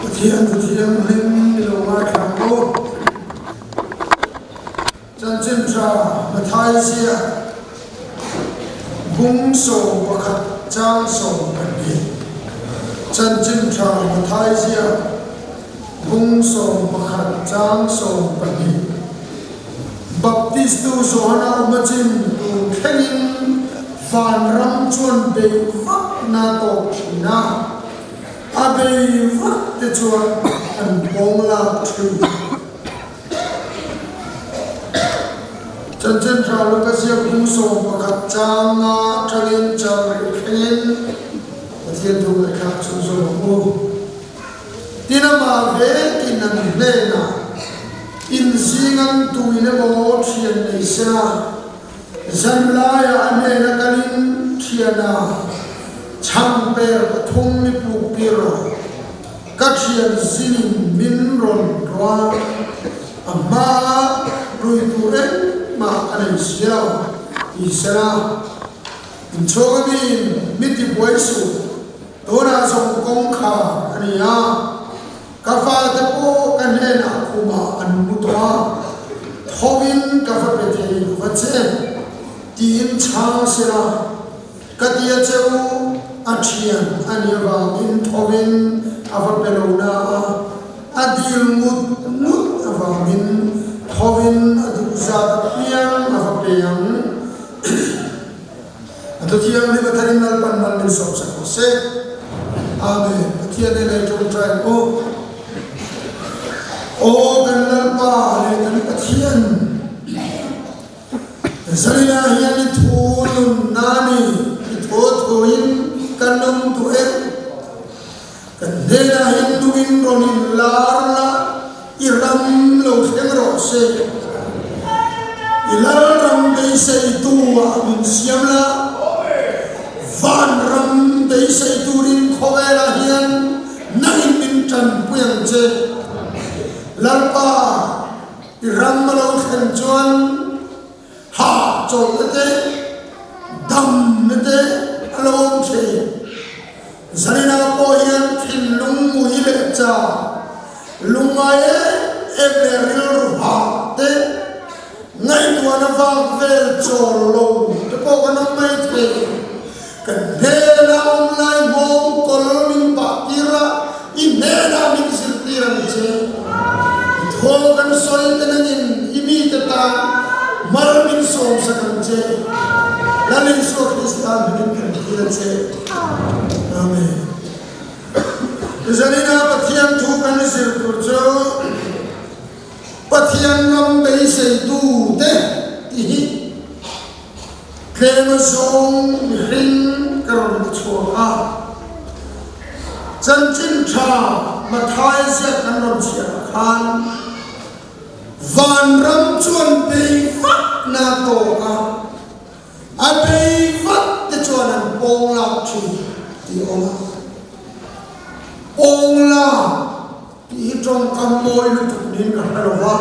Pathian thu thianghlim i lo ngaithla ang u. Chanchin tha Mathai ziak bung 11 chang 12. Chanchin tha Mathai ziak bung 11 chang 12. Baptistu Johana awm achin tun thlengin vanram chuan bei vak na tawk thin a, a bei vak te chuan an pawng lak thin. Chanchin tha Luka ziak bung 11 chang nga atangin chang rih thlengin Pathian thu ngaihthlak chhunzawm ang u. Tin amah vekin an hnenah, Inzingan tuin emaw thian nei sela, zan laiah a hnena kalin thiana chhang per pathum ni puk tir rawh. Ka thian zinin min rawn rual, a hmaa rui tur engmah ka nei si lo, ti sela, Inchhung amiin mi tibuai suh. Tunah zawng kawngkhar a ni a, ka fate pawh ka hnenah khumah an mu tawh a, thawin ka va pe thei lo va che, tiin chhang sela, ka ti a che u, a thian a nih avangin thawin a va pe lo na a, a dil ngut ngut avangin thawin a duh zat apiang a va pe ang. A thu thianghlim a tharin Lalpan man min sawmsak rawh se. Amen. Pathian nen ei tawngtai ang u. Aw kan Lalpa leh kan Pathian, Zalina hian i thu nun nani i thu thuin kan awm duh e. Kan hnenah hian nungin rawn in lar la, i ram lo thleng rawh se. I lal ram beiseitu ah min siam la, van ram beisei turin khawvelah hian nangin min tanpui ang che. Lalpa, i ram a lo thlen chuan Ha chawlhna te, damna te a lo awm thei. Zaninah pawh hian thinlung mui leh cha, lungngai em em leh rilru hah te, ngaihtuahna vak vel chawl lo te pawh kan awm mai thei. Kan hnenah awm lai nghawng kawl min pah tir a, i hnenah min zirtir ang che. I thaw kan sawi te nangin i mite tan mal min sawmsak ang che. Lal Isua Krista hmingin kan thil a che. Amen. Zanina Pathian thu kan zir tur chu Pathian ram beiseitu te tih hi Tlem zawng mihring ka rawn ti chhuak a, chanchin tha Mathai ziak kan rawn chhiah ah khan vanram chuan bei vak na tawk a, a bei vak te chuan an pawng lak thin tih a awm a, pawng lak Tih hi tawngkam mawi lutuk niin ka hre lo va,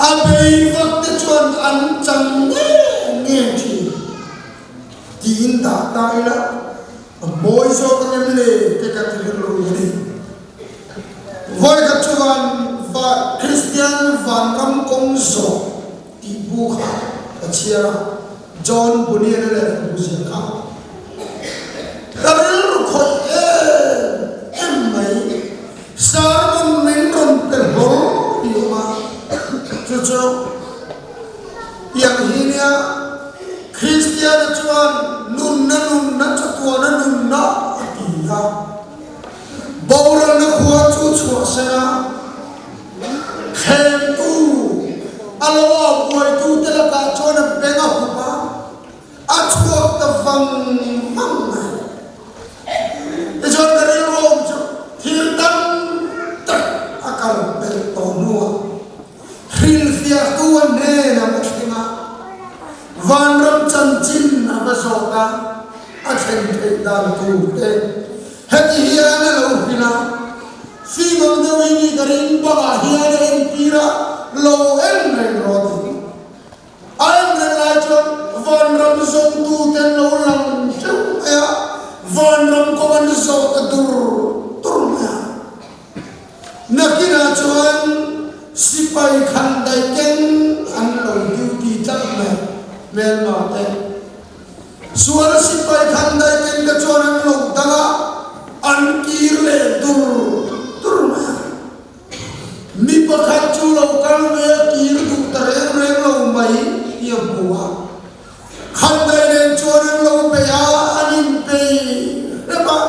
a bei vak te chuan an chang nge nge thin tiin dah ta ila a mawi zawk ang em le te ka ti rilru a ni. Vawikhat chu van va Kristian vanram kawng zawh tih bu kha ka chhiar a, John Bunyan-a lehkhabu ziah kha ka rilru khawih em em mai. Sermon min rawn pe hlawl ti awm a, chu chu tiang hi nia Kristiana chuan nunna nunna chatuana nunna a ti a, boralna khua chu chhuahsan a, Thlemtu a lo au buaitute lakah chuan a beng a hup a, a chhuak ta vang vang mai. Tichuan ka rilruam chu thil tam tak a kal belh tawh hnuah hrilhfiahtu a hnenah a thleng a, vanram chanchin a va zawk a, a thlen theih dan tur te heti hian a lo hrilh a. Fimang deuhin i ka ring bangah hian a entir a, lo en reng rawh a ti. A en reng lai chuan vanram zawngtute an lo lang hreuh mai a, vanram kawng an zawh ta dur dur mai a. Hmelma te sual sipai khandai ten ka chuan an lo dang a, an kir leh dur dur mai a. Mi pakhat chu lo kal ve a kir duh ta reng reng lo mai hi a hmu a. Khandai nen chuan an lo bei a, an inpei rep a.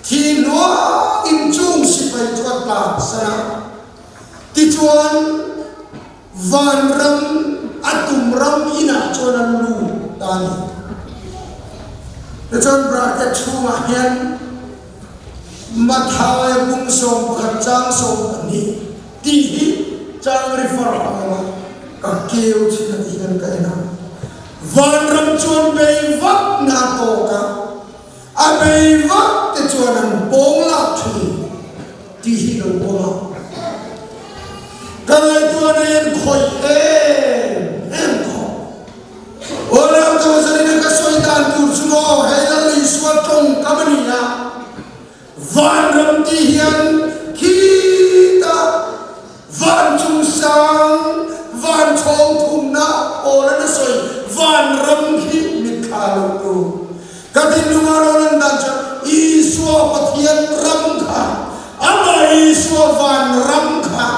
Thi hnuaiin chung sipai chu a tlan san a. Tichuan, vanram a tum ram inah chuan an lut ta a ni. Tichuan bracket chhungah hian Mathaia bung 11 chang 12 tih hi chang refer a awm a, ka keu thin a ti hian ka en a. Vanram chuan bei vak na tawk a, a bei vak te chuan an pawng lak thin. Tih hi lo awm a, ka ngaihtuah nei an khawih em em khawp. Aw Naute Rosalina ka sawi dan tur chu maw hei Lal Isua tawngkam a ni a, vanram tih hian khita van chung sang, van chhawng thumna awl an a sawi vanram khi mitthla lo tur. Ka thinlunga lo lan dan chuan Isua Pathian ram kha, amah Isua van ram kha,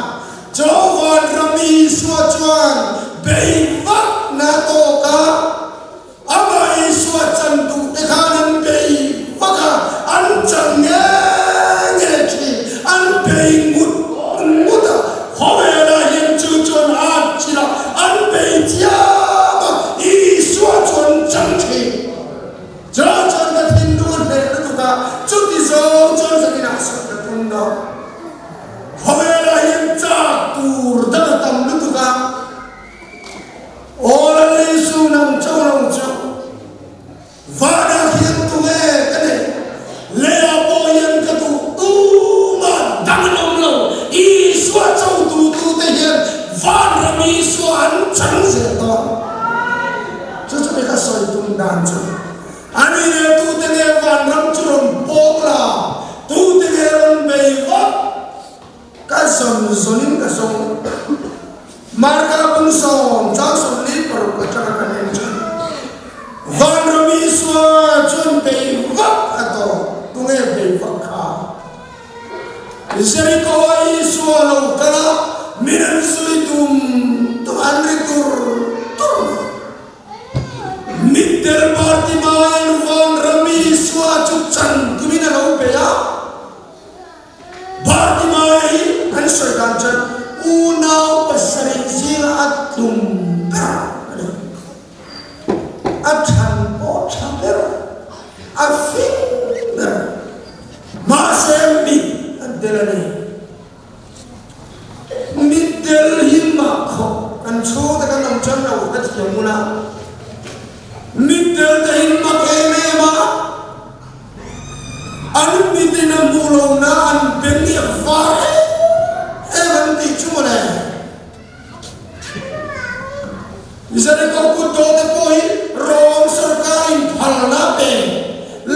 chaw van ram Isua chuan bei vak na tawk a, amah Isua chan duh te khan an bei vak a, an chan nge nge thin, an bei ngut ngut a, khawvelah hian chu chuan a chilh a, an bei chiam a, Isua chuan chan thin. Chuan chuan ka thinlung a hneh lutuk a, chuti zawng chuan zanin ah sawi ka tum lo. Khawvelah hian chak tur dang a tam lutuk a, Aw Lal Isu nang cho lo chu vanah hian tunge ka neih, leiah pawh hian ka duh tumah dang an awm lo, Isua cho tu tute hian vanram Isua an chang zel dawn. Chu chu mi ka sawi tum dan chu a ni le, tute nge vanram chu rawn pawng la, tute nge rawn bei vak? Ka zawn zawnin ka zawng. Marka bung sawm chang 46 atanga kan en chuan vanram Isua chuan bei vak a tawh, tunge bei vak kha? Jeriko-a Isua lo kal a, min an zui tum tum an ri tur tur mai. Mittel Bartimaean vanram Isua chu chan tumin a lo bei a. Bartimaea hi an sawi dan chuan unau pasarih zinga a tlum ber a ni. A than pawh tha ber, a fing ber, mahse mit an tel a ni. Mit tel hi mah khawp kan chhungte kan awm chuan lo ka thiam hun a, mit tel te hi mak em em a, an mit in a hmuh lo na an beng hi a var em em an tih chu mawle. Jericho kut dawh te pawh hi Rom sorkarin phalna a pe,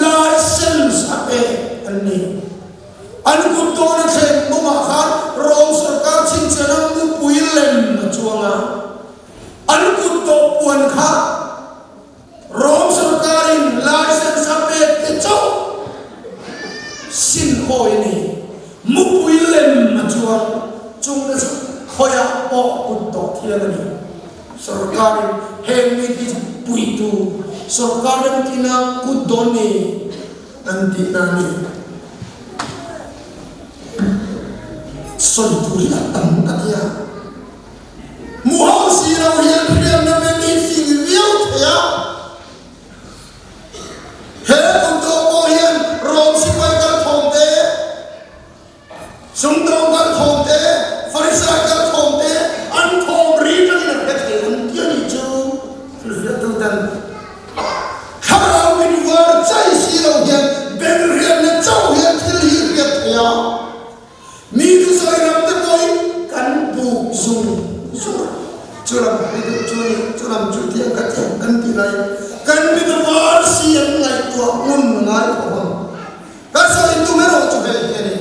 license a pe an ni. An kut dawhna thleng bawmah khan Rom sorkar chhinchhiahna mupui lem a chuang a, an kut dawh puan kha Rom sorkarin license a pek te chauh sin hawi a ni. Mupui lem a chuang chung te chu khawiah pawh kut tawh thiang a ni. Sorkarin heng mi hi chu puitu sorkar remtina kut dawn ni an tihna a ni. Sawi tur hi a tam ka ti a. Hmu ho si lo hian hriatna men hi fing viau thei a. He kum tawh pawh hian Rom sipai kal thawm te, sumdawng kal thawm te, Farisai kal thawm te an thawm ri tangin a hre thei an ti a nih chu. Hrilhfiahtu ten thlarau min var chai si lo hian beng hriatna chauh hian thil hi hriat thei a. Mi thusawi ram te pawhin kan buk zung zung a, chu lam hi duh chu a ni, chu lam chu tiang ka tiang kan ti lai, kan mit a var si an ngaihtuah ngun ngai khawp ang. Ka sawi tum erawh chu hei hi a ni.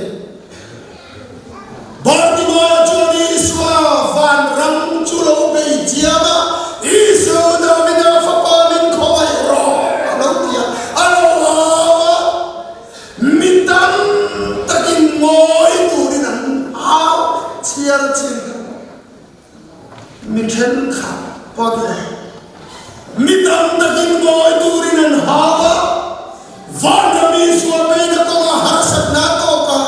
Bartimaia chuan Isua vanram chu lo bei chiam a, Isu David. Mi thenkhat pawh ni lo. Mi tam takin ngawi turin an hau a, Vanram Isua beina kawngah harsatna a tawk a,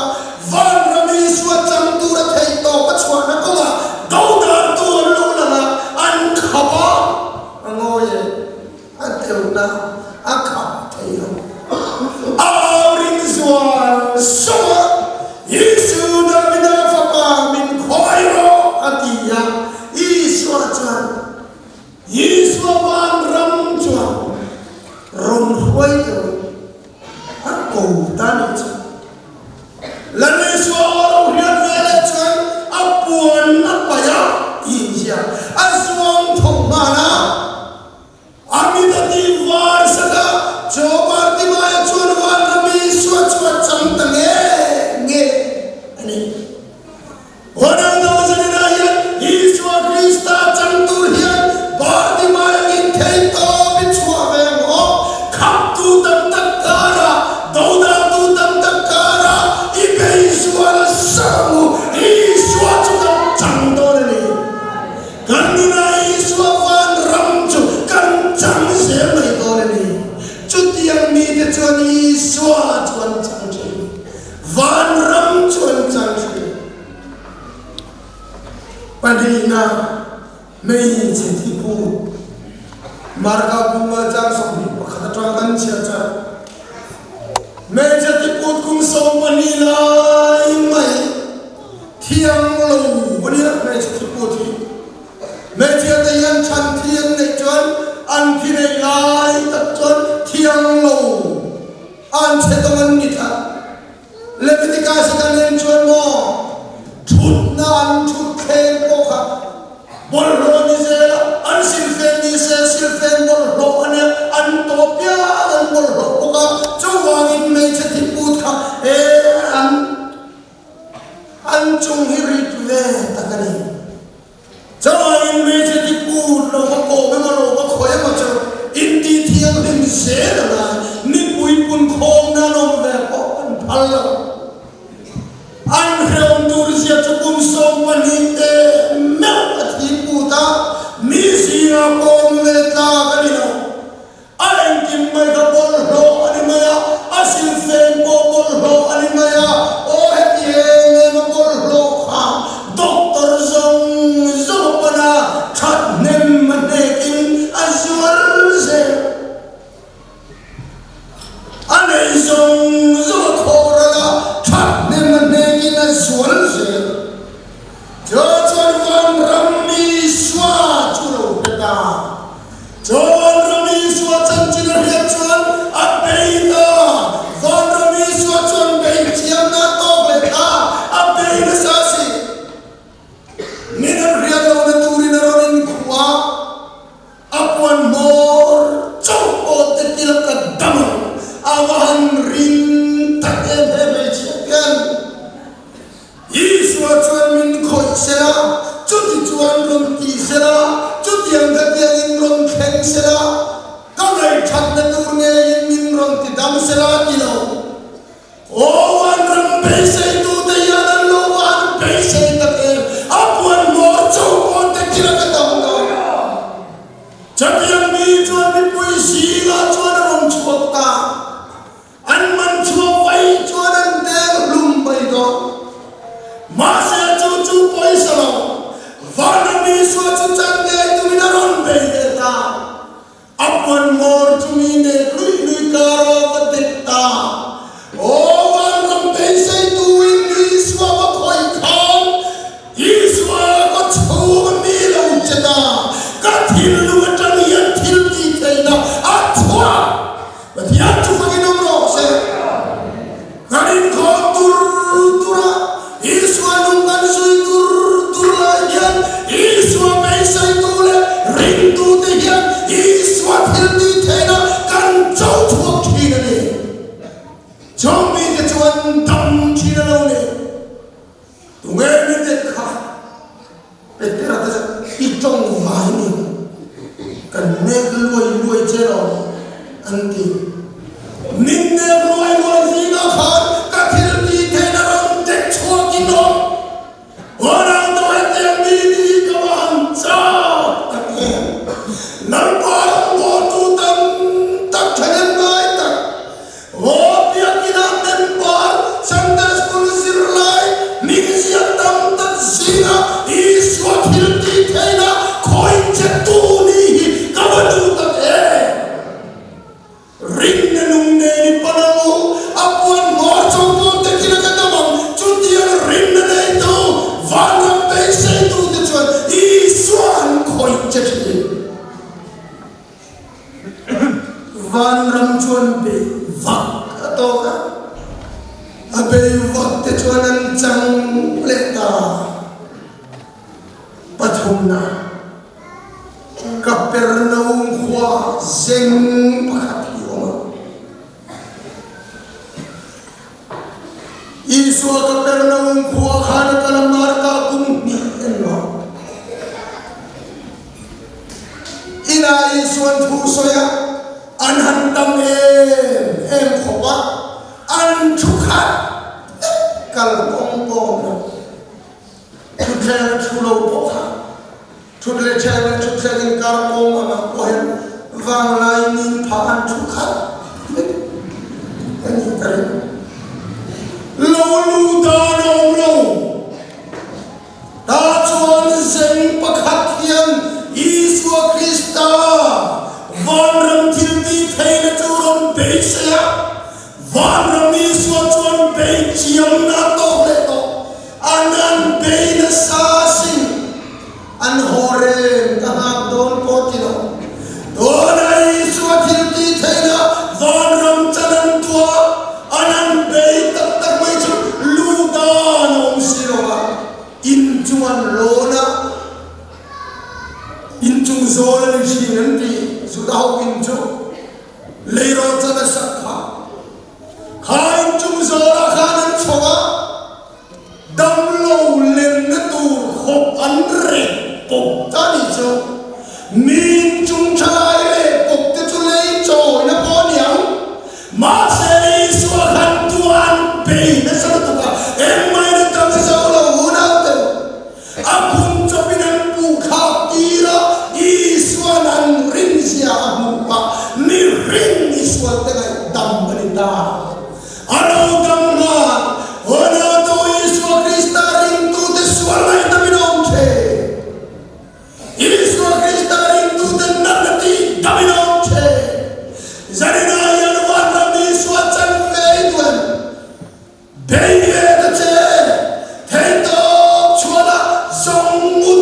Vanram Isua chang tura theih tawp a chhuahna kawngah dodartu an lo lang a, an khap a, a ngawi e, a teuhna a khap thei lo. A au ring zual sawm a, Isu Davida fapa min khawi rawh a ti a, Isua chuan, Isua vanram chuan rawn hruai tawh a ko ta nih chu. Lal Isua aw lo hriat ve leh chuan a puan a paih a tih zia a zuang thawk nghal a. A mit a tih var sat a, chaw Bartimaia chuan vanram Isua chu a chang ta nge nge a ni. Ronaldo zanina hian Isua Krista chang tur hian Bartimaia in thei tawp i chhuah ve ang aw. Khaptu tam tak karah, dodaltu tam tak karah i beisual a sak ang u. Isua chu kan chang dawn a ni. Kan nunah Isua van ram chu kan chang zel mai dawn a ni. Chutiang mite chuan Isua chu an chang thin. Vanram chu an chang thin. Pahnihna, hmeichhe thiput. Marka bunga chang 21 atanga kan chhiar chuan hmeichhe thiput kum 12 lai mai thiang lo a nia hmeichhe thiput hi. Hmeichhia te hian chhan thi an neih chuan an thi neih lai tak chuan thiang lo An chhe tawng an ni tlat. Leviticus i kan en chuan maw thutna an thut thleng pawh kha bawlhhlawh a ni zel a, an silfen ni se silfen bawlhhlawh a nia, an tawp piang an bawlhhlawh bawk a, chuvangin hmeichhe thiput kha e an an chung hi rit ve tak a ni. Chuvangin hmeichhe ti put lo va kawm emaw lo va khawi emaw chu inti thianghlim zel a ngai, mipui pun khawm nan awm ve pawh an phal lo. An hrehawm tur zia chu kum 12 te meuh a thi put a, mi zingah kawm ve tlak a ni lo. A engkim mai kha bawlhhlawh a ni mai a, a silfen pawh bawlhhlawh a ni mai a, aw heti em em a bawlhhlawh kha doctor zawng zawng a pan a, that hnem a hnekin a zual zel. A nei zawng zawng a thawh ral a, that hnem a hnekin a zual zel. Chu chuan vanram Isua chu lo hre ta. Vanram Isua chanchin a hriat chuan a bei ta. Vanram Isua chuan bei thiamna a tawk leh ta, a bei nasa a si. Min an hriat lohna turin a rawn inkhuh a, a puan hmawr chauh pawh te kila ka dam ang, a va han ring tak em he hmeichhia hian. Isua chuan min khawih sela, chuti chuan rawn ti sela, chutiang ka tiangin rawn thleng sela, ka ngaihthatna tur ngeiin min rawn ti dam sela ti lo. Aw vanram beiseitute hian an lo van beisei tak em, a puan hmawr chauh pawn te kila ka dam dawn. Chutiang mi chuan mipui zingah chuan a rawn chhuak ta. An man chhuak vai chuan an deng hlum mai dawn. Mahse chu chu pawisa lo, Vanram Isua chu chan ngei tumin a rawn bei ve ta. A puan hmawr chu mi nek lui lui kar a va dek ta. Aw Vanram beiseituin Isua va khawih khan Isua ka chhung a mi lo che ta, ka thinlung atang hian thil tih theihna a chhuak. Pathian chu fakin awm rawh se. Kan inkhawm tur tur a, Isua nung kan zui tur tur lai hian Isua beiseitu leh ringtute hian Isua thil tih theihna kan cho chhuak thin a ni. Chung mite chuan dam thin a lo ni. Tunge mite kha Petera te chuan i tawng vai ni kan nek luai luai che lo an ti. Min nek luai luai zingah khan ka thil tih theihna rawn tek chhuak in awm. Ronaldo hetiang mi ni hi ka va han chak. A bei vak te chuan an chang leh ta. Pathumna, Kapernaum khua zeng pakhat hi awm a. Isua Kapernaum khua khan a kal a, Marka kum hnih engmah. Inah Isua'n thu sawi a, an han tam em em khawp a, an thu khat vek kal kawng pawh awm lo. Thutthleng a thu lo pawh kha thut leh thleng leh thutthleng inkar kawng angah pawh hian vanglai nin phah an thu khat vek a nih ka ring. Lo lu dan a awm lo. Tah chuan zeng pakhat hian Isua Krista vanram thil tih theihna chu rawn beisei a, vanram Isua chuan beichiamna a tawk leh tawh. An an bei nasa asin, an haw reng ka nghak dawn pawh ti lo. Tuna Isua thil tih theihna vanram chan an tuah, an an bei tak tak mai chu lu dan a awm si lo va, in chung an lawn a, in chung zawl a ni thin an ti, Juda ho in chu leirawh chan a sak kha. Kha in chung zawlah khan an chho a, damlo lenna tur khawp an reh pawp ta nih chu. Mi in chung thalai reh pawp te chu lei chawina pawh a ni ang. Mahse Isua khan tua an bei nasa lutuk a, engmah in a dang zo lo unau te. A kum chawpin an puh thlak tir a, Isua'n an rinzia a hmuh pah, mi ring Isual te ngaihdam a ni ta. A lo dam nghal, Honatu Isua Krista ringtute sual ngaihdamin a awm thin. Isua Krista ringtute natna tih damin a awm thin. Zaninah hian vanram Isua chan ve i duh em? Bei ve ta che, theihtawp chhuan a zawng ngut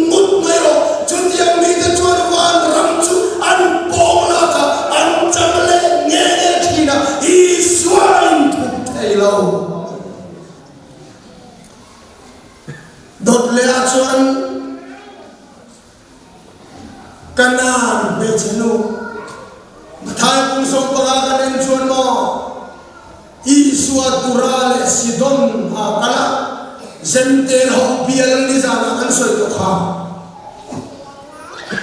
ngut mai rawh. Chutiang mite chuan vanram chu an pawng lak a, an chang leh nge nge thin a, Isua inthup thei lo. Dawt leh ah chuan. Kanaan hmeichhe nu Mathai kum 15 kan en chuan maw Isua Tura leh Sidon ah kal a, Zentel ho bial nizan ah kan sawi tawh kha.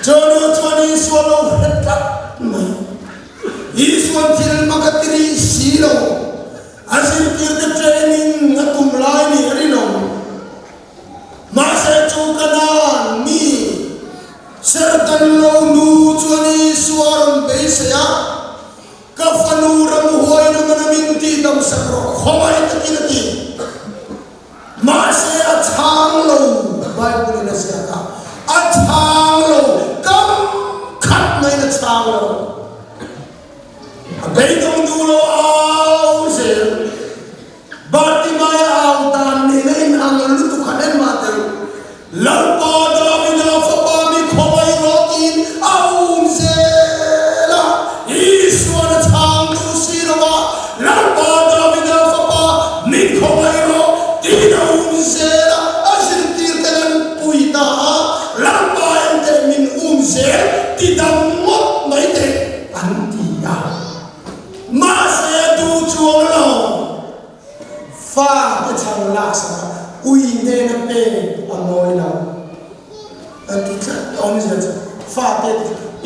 Chu nu chuan Isua lo hre tlat mai. Isuan thil mak a ti rih si lo, a zirtirte training a tum lai nih a rinawm. Mahse chu Kanaan mi serhtan lo nu chuan Isua a rawn beisei a, Ka fanu ramhuai na mana min tihdam sak rawh, khawngaih takin a ti. Mahse a chhang lo, Bible in a ziak a, a chhang lo, kam khat maiin a chhang lo. A beidawng duh lo au zel. Bartimaia au dan nena inang lutuk han en mah teh u. Lalpa Davida fapa mi khawngaih rawh tiin a um zel a, Isuan a chhang duh si lo va, Lalpa Davida fapa mi khawngaih rawh tiin a um zel a, a zirtir ten an pui ta a, Lalpa enteh min um zel ti dam ngawt mai teh an ti a. Mahse a duh chuang lo. Fa te chhang laksak a, ui hnena pek a mawi lo. A ti tlat awmzia chu fa te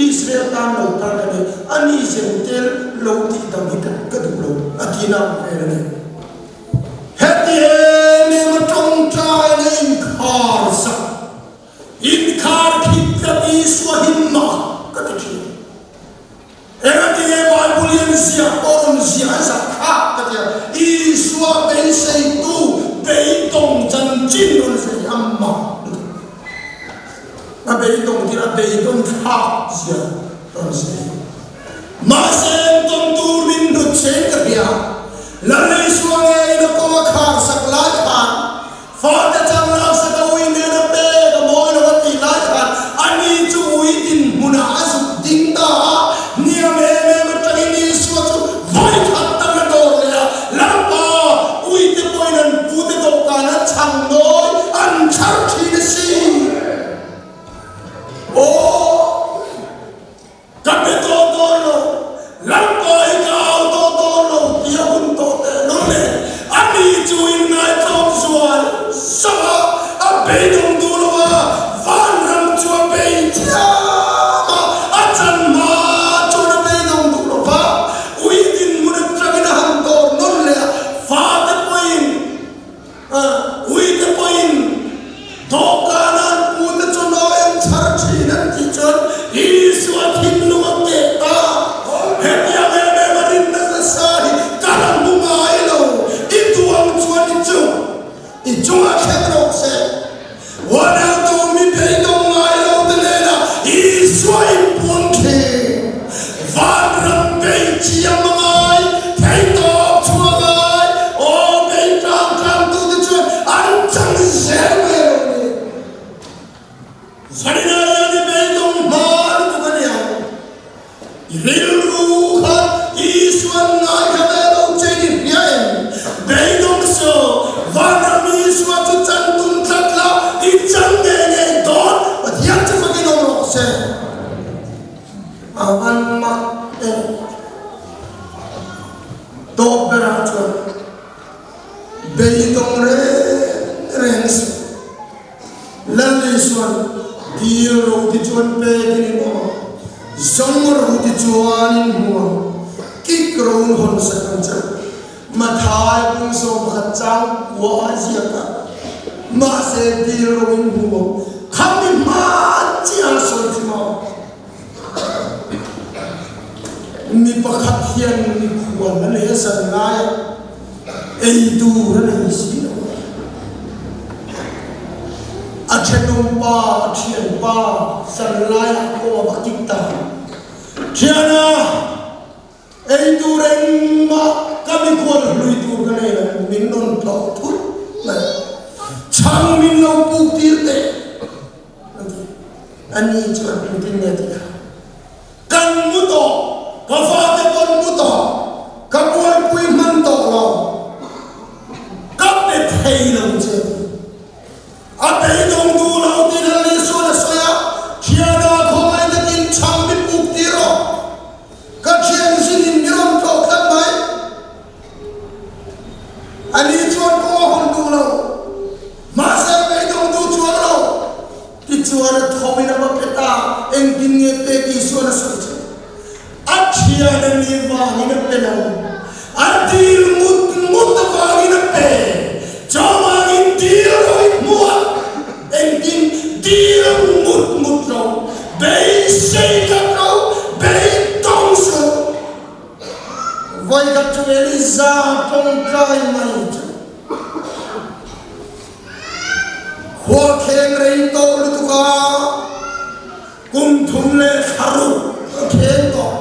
Israel tan lo kal ka ni, a ni zentel lo tih dang hi ka duh lo a ti na ang vel a ni. Heti em em a tawngtaina inkhar sak, inkhar khip tlat Isua hi mak ka ti thin. Engatinge Bible hian ziah pawh rawn ziah an zah thlak ka tia, Isua beiseitu beidawng chanchin rawn ziah hi a mak lutuk. A beidawng tir a beidawn thlak zia rawn ziah hi. Mahse entawn tur min hnut cheng ka hria, Lal Isua ngeiin a kawng a khar sak lai khan Fate chang laksak a ui nen a pek a mawi lo a tih lai khan ani chu ui dinhmunah a zuk ding ta a, hniam em em atangin Isua chu vawi khat tak a dawr leh a, Lalpa! I chungah thleng rawh se. Uanautu mi beidawng ngai lo te nena Isua inpuang thin. Vanram bei chiam a ngai, theihtawp chu a ngai, aw bei tlang tlang tu te chuan an chang zel mai lo ni. Zanina hian i beidawng hma lutuk a ni ang. I rilru kha Isua'n ngaithla ve lo che i hria em? Beidawng suh, Vanram Isua chu chan tum tlat la, i chan ngei ngei dawn, Pathian chu fakin awm rawh se. A van mak em! Tawp berah chuan beidawng reng reng suh. Lal Isua'n dil ro ti chuan pekin in awm a, zawng ro ti chuan in hmu a, kik ro in hawn sak ang che. Mathai pung 11 chang kua a ziak a, mahse dil ro in hmu a, khami hma chiah a sawi khi maw? Mi pakhat hian mikhual a nei a zan laia ei tur a nei si lo a. A thenawm pa, a thian pa zan laiah pawh a va kik ta. Thiana, ei tur engmah ka mikhual hlui tur ka nei lo, min rawn tlawh thut mai. Chhang min lo puk tir teh. Ani chuan engtin nge tih kha kan mu tawh, ka fate pawn mu tawh, ka buaipui hman tawh lo, ka pe thei lo che tih. A beidawng duh lo tih Lal Isua'n a sawi a, Thiana khawngaih takin chhang mi puk tir rawh, ka thian zinin mi rawn tlawh tlat mai. Ani chuan kawng a hawn duh lo, mahse beidawng duh chuang lo. Tichuan a thawmin a va pe ta, engtin nge pek Isua'n a sawi che? A thian a ni vangin a pe lo, a dil ngut ngut avangin a pe. Chuvangin dil rawh i hmu a, engtin dil ngut ngut lo, beisei tlat lo, beidawng suh. Vawikhat chu Eliza tawngtai mai chu khua kheng rei tawh lutuk a, kum thum leh thla ruk a kheng tawh.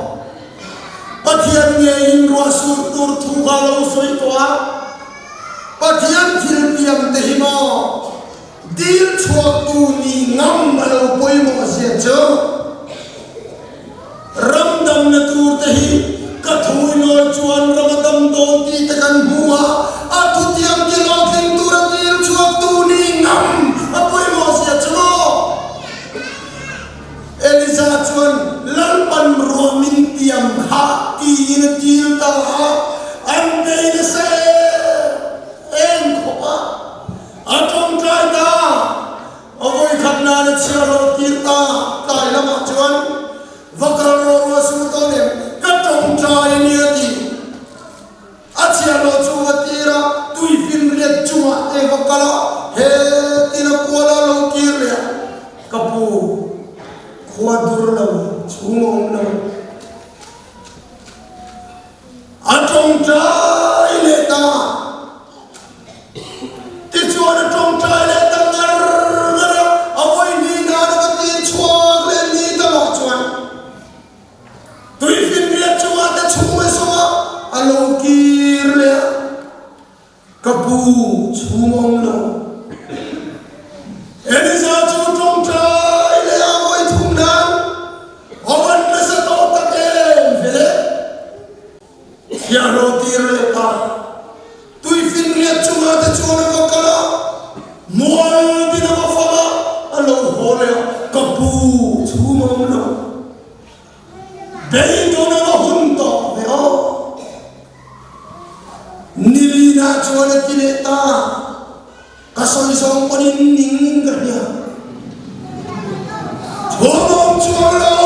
Pathian ngeiin ruah sur tur thu kha a lo sawi tawh a, Pathian thil tiam te hi maw dil chhuaktu nih ngam a lo pawimawh zia chu. Ram damna tur te hi ka thu inawi chuan ram a dam dawn tih te kan hmu a, a thutiam ti hlawhtling tura dil chhuak tu ni ngam a pawimawh zia chu maw? Eliza chuan Lalpan ruah min tiam kha tiin a dil ta a, an bei nasa em em khawp a, a tawngtai ta. A vawikhat nan a chhiar lo tir ta, tlai lamah chuan va kal rawh rawh su tawn em, ka tawngtai a nia ti. A chhiar lo chu va tir a, tuifinriat chungah te va kal a, he tin a kual a lo kir leh a, ka pu khua dur lo, chhung a awm lo. A tawngtai leh ta. Tichuan a tawngtai leh ta ngar ngar a, a vawi nan a va tir chhuak leh ni tamah chuan tuifinriat chungah te chhung a zawng a, a lo kir leh a, Ka pu chhung awm lo. Eliza chu tawngtai leh a vawi thum nan a van nasa tawh tak em ve. Thiahlo tir leh ta tuifinriat chungah te chuan a va kal a, mual tin a va fang a, a lo haw leh a, ka pu chhum a awm lo. Beidawn a va hun tawh ve aw. Nilina chuan a ti leh ta, ka sawi zawng pawhin ning in ka hria. Chhum a awm chuang lo.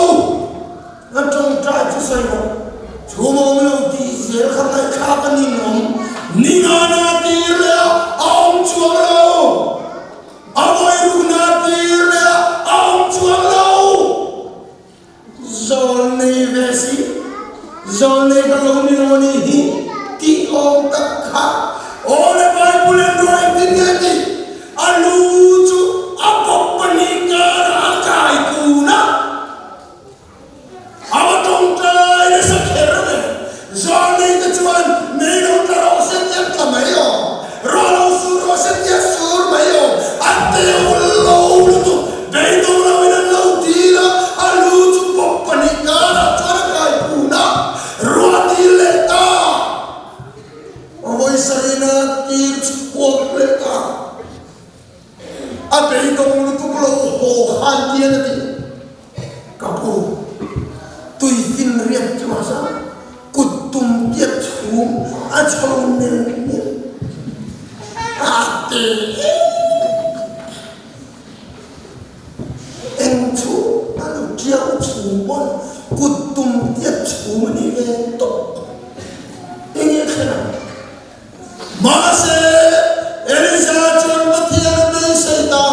A tawngtai chu sawi lo, chhum a awm lo tih zel kha ngaihthlak a ninawm. Ningana tir leh a, a awm chuang lo. A vawirukna tir leh a, a awm chuang lo. Zawl nei ve si, zawl nei ka lo ni lo a nih hi tih awm tak kha. Aw le Bible en ruah engtin nge ti? Elija tir chhuak leh ta. A beidawng lutuk lo haw khan tian a ti. Ka pu, tui finriat chu a zang, kut tum tiat chhum a chho nel nel a ti em. Eng chu a lo tiau chhum pawn kut tum tiat chhum a ni ve tawp. Enge thlen ang? Mahse, Elija chuan Pathian a beisei ta,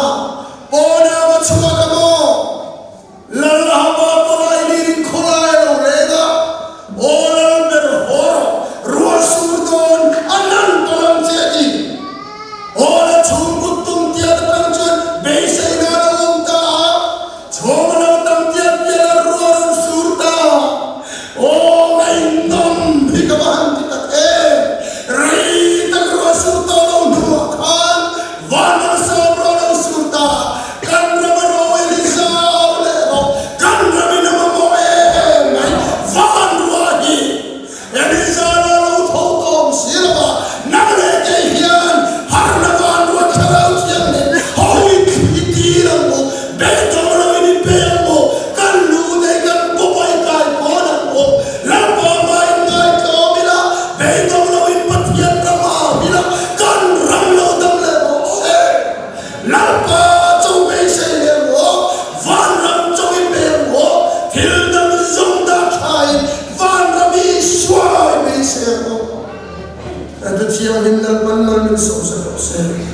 Pawnah va chhuak a maw? Lal Ahaba pawlai lirin khawlai a lo leng a, Aw Lal ber haw rawh, ruah sur dawn a nan tawh ang che a ti. Aw la chhung kut tum tiat atang chuan beiseina a lo awm ta a, Chhawm a lo tam tial tial a, ruah rawn sur ta. Aw ngaihnawm hi ka va han ti tak em! Rei tak ruah sur tawh lo hnuah khan Vanlalsawm ruah lo sur ta. Kan ram a ro Elisa au leh rawh, kan ram in a mamawh em mai van ruah hi. Elisa la lo tho tawm si lo va, nang leh kei hian harna van ruat thlarau thianghlim ho i thli tir ang maw, beidawng lo in i pe ang maw, kan lu nei kan pawp a i kai pawn ang maw, Lalpa hmain ngaitlawm ila, beidawng lo in Pathian ram a au ila, kan ram lo dam leh rawh se. Lalpa cho beisei leh maw, vanram cho i pe ang maw, thil dang zawng dah thain Vanram i suai beisei ang aw. Kan Pathianghlim Lalpan mal min sawmsak rawh se.